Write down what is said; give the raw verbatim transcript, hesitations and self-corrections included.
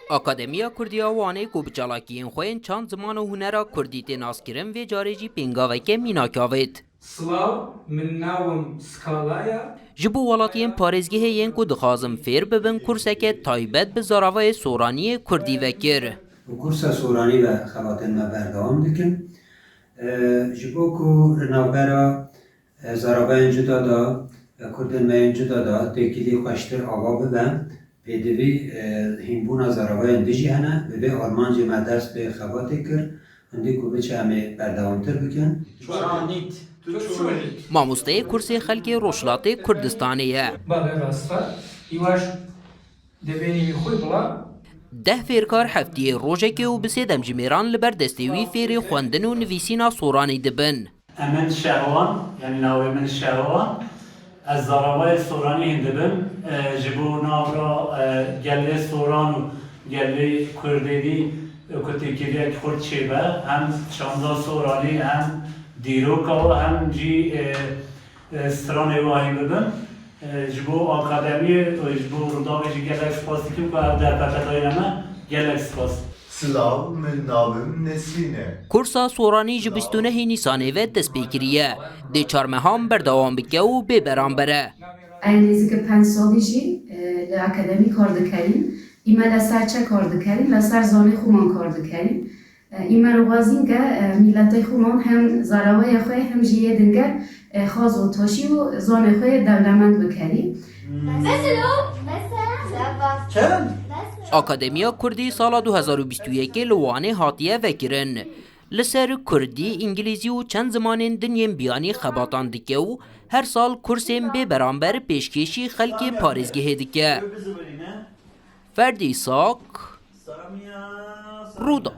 Akademiya Kurdî ya Wanê ku bi çalakiyên xwe yên çand ziman û hunera Kurdî tê naskirin, vê carê jî pêngaveke mînak avêt. Silav, min navim Skala ye. Ji bo welatiyên parêzgehê yên ku dixwazin fêr bibin, kurseke taybet bi zaravayê soraniyê Kurdî vekir. Bi kursa soranî ve xebatên me berdewam dikin. E, ji bo ku navbera, e, zaravayên cuda de, e, Kurdên me yên cuda de têkilî xweştir ava bibe, pêdivî, e, hînbûna zaravayên din jî hene. Bi vê armancê me dest pê xebatê kir. Hindî ku biçe em ê berdewamtir bikin. Mamosteyê kursê xelkê Rojhilatê Kurdistanê ye. Belê, rast e. Îwaş devenî wî xwe bila. Deh fêrkar heftiyê rojekê û bi sê demjimêran li ber destê wî fêrê xwendin û nivîsîna soranî dibin. Em in Şehwan, yanî navê min Şehwan. Ez zaravayê soranî hîn dibim. E, ji bo navra, e, gelê soran û gelê kurdêdî, e, ku têkiliyek xurt çêbe, hem çanda soranî, hem dîroka we, hem jî, e, e, stranê we hîn bibim. E, ji bo akademiyê û ji bo Rûdawê jî gelek spas dikim ku ev derfete dayîne me. Gelek spas. Silav, min navim Nesrîn e. Kursa soranî ji bîst û nehê Nîsanê ve dest pê kiriye. Dê çar mehan berdewam bike û bê beramber e. Em nêzîkî pênc salî jî, e, li akademî kar dikerîn. Î me li ser çi kar dikerîn? Li ser zanê xwe man kar dikerîn. E, î me rixwazîn ke, e, mîletê xwe man hem zarawayê xwe hem jî yê dinge, e, xaz û taşî û zanê xwe dewlemend bikerî. Mesela? Mesela? Çend? Akademiya Kurdî sala du hezar û bîst û yekê li Wanê hatiye vekirin. Li ser Kurdî, Îngilîzî û çend zimanên din yên biyanî xebatan dike û her sal kursên bê beramber pêşkêşî xelkê parêzgehê dike. Ferdî Sak, Rûdaw.